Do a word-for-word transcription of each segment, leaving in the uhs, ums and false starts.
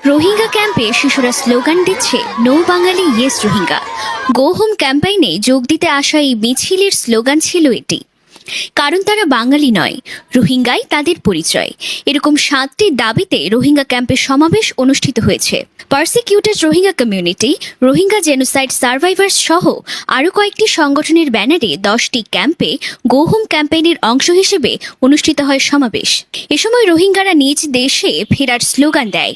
রোহিঙ্গা ক্যাম্পে শিশুরা স্লোগান দিচ্ছে, "নো বাঙালি, ইয়েস রোহিঙ্গা।" গো হোম ক্যাম্পেইনে যোগ দিতে আসা এই মিছিলের স্লোগান ছিল এটি। কারণ তারা বাঙালি নয়, রোহিঙ্গাই তাদের পরিচয়। এরকম সাতটি দাবিতে রোহিঙ্গা ক্যাম্পে সমাবেশ অনুষ্ঠিত হয়েছে। পারসিকিউটেড রোহিঙ্গা কমিউনিটি, রোহিঙ্গা জেনোসাইড সার্ভাইভার্স সহ আরও কয়েকটি সংগঠনের ব্যানারে দশটি ক্যাম্পে গো হোম ক্যাম্পেইনের অংশ হিসেবে অনুষ্ঠিত হয় সমাবেশ। এ সময় রোহিঙ্গারা নিজ দেশে ফেরার স্লোগান দেয়।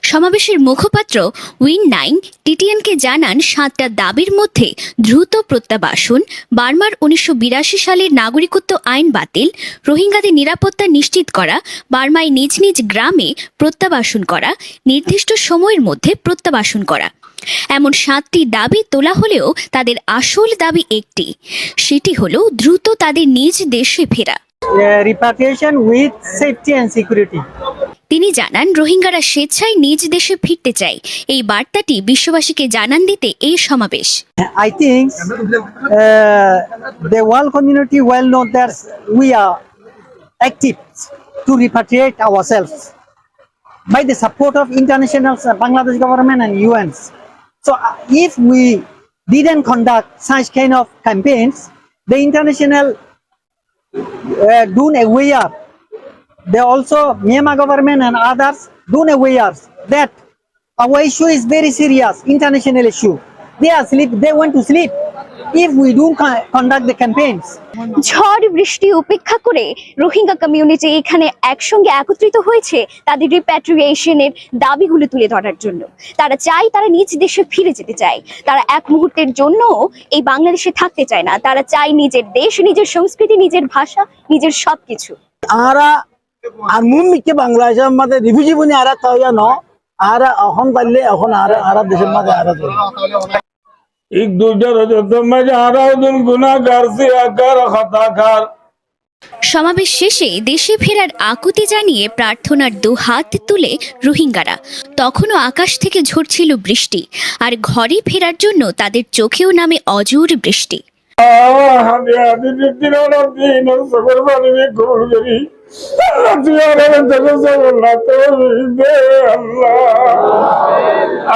সমাবেশের মুখপাত্র উইন নাইং টিটিএনকে জানান, সাতটা দাবির মধ্যে দ্রুত প্রত্যাবাসন, বার্মার উনিশশো বিরাশি সালের নাগরিকত্ব আইন বাতিল, রোহিঙ্গাদের নিরাপত্তা নিশ্চিত করা, বার্মায় নিজ নিজ গ্রামে প্রত্যাবাসন করা, নির্দিষ্ট সময়ের মধ্যে প্রত্যাবাসন করা। এমন সাতটি দাবি তোলা হলেও তাদের আসল দাবি একটি, সেটি হলো দ্রুত তাদের নিজ দেশে ফেরা। Uh, repatriation with safety and security. তিনি জানান, রোহিঙ্গারা স্বেচ্ছায় নিজ দেশে ফিরতে চায়। এই বার্তাটি বিশ্ববাসীকে জানান দিতে এই সমাবেশ। I think, uh, the world community well know that we are active to repatriate ourselves by the support of international, uh, Bangladesh government and U Ns. So, uh, if we didn't conduct such kind of campaigns, the international, uh, don't aware. They also, Myanmar government and others don't aware that our issue is very serious, international issue. They are sleep, they want to sleep if we don't con-, conduct the campaigns. ঝড় বৃষ্টি উপেক্ষা করে রোহিঙ্গা কমিউনিটি এখানে একসঙ্গে একত্রিত হয়েছে তাদের রিপ্যাট্রিয়েশনের দাবিগুলো তুলে ধরার জন্য। তারা চায়, তারা নিজ দেশে ফিরে যেতে চায়। তারা এক মুহূর্তের জন্য এই বাংলাদেশে থাকতে চায় না। তারা চায় নিজের দেশ, নিজের সংস্কৃতি, নিজের ভাষা, নিজের সবকিছু। Añára ar muúntu Bangladecór mazé refugee boni añára táiya noó, añára ehón faille ehón añára, añára decór mazé añára zaibo. Ek dui hajar sóddor mazé añára ódun gunágar, siyagar, hotágar. সমাবেশ শেষে দেশে ফেরার আকুতি জানিয়ে প্রার্থনার দুহাত তুলে রোহিঙ্গারা। তখনও আকাশ থেকে ঝরছিল বৃষ্টি, আর ঘরে ফেরার জন্য তাদের চোখেও নামে অঝোর বৃষ্টি। আল্লাহ, আমি আদি দিন আর দিন আর সবর বানিয়ে কবুল করি। আল্লাহ, তুই আমার দেশে সবর না তো দে, আল্লাহ।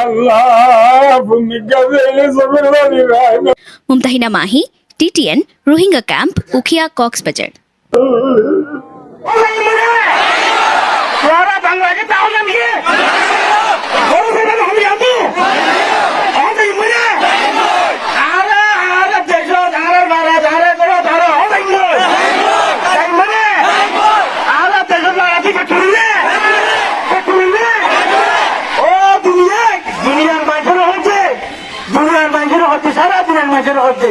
আল্লাহ, আপনি গাজে এলে সবর বানিয়ে রায় না। Mumtahina Mahi, TTN, Rohingya camp, Ukhiya, Cox's Bazar. Tuáñra Bangladecót táikko né? Óu, tuáñra Bangladecót táikko né? Óu, tuáñra Bangladecót táikko né? Añára, añára decót, añára Bangladecót, añára decót, añára óu táikko né? Táikko né? Añára decót Bangladecót táikko né? Táikko né? Ó duniyai, duniyar maincóre hoiccé, duniyar maincóre hoiccé, sára duniyar maincóre hoiccé.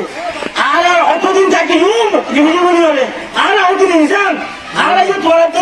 Añára hotodin táikkum, refugee boni óile, añára hotodin insán, añára yó tuáñra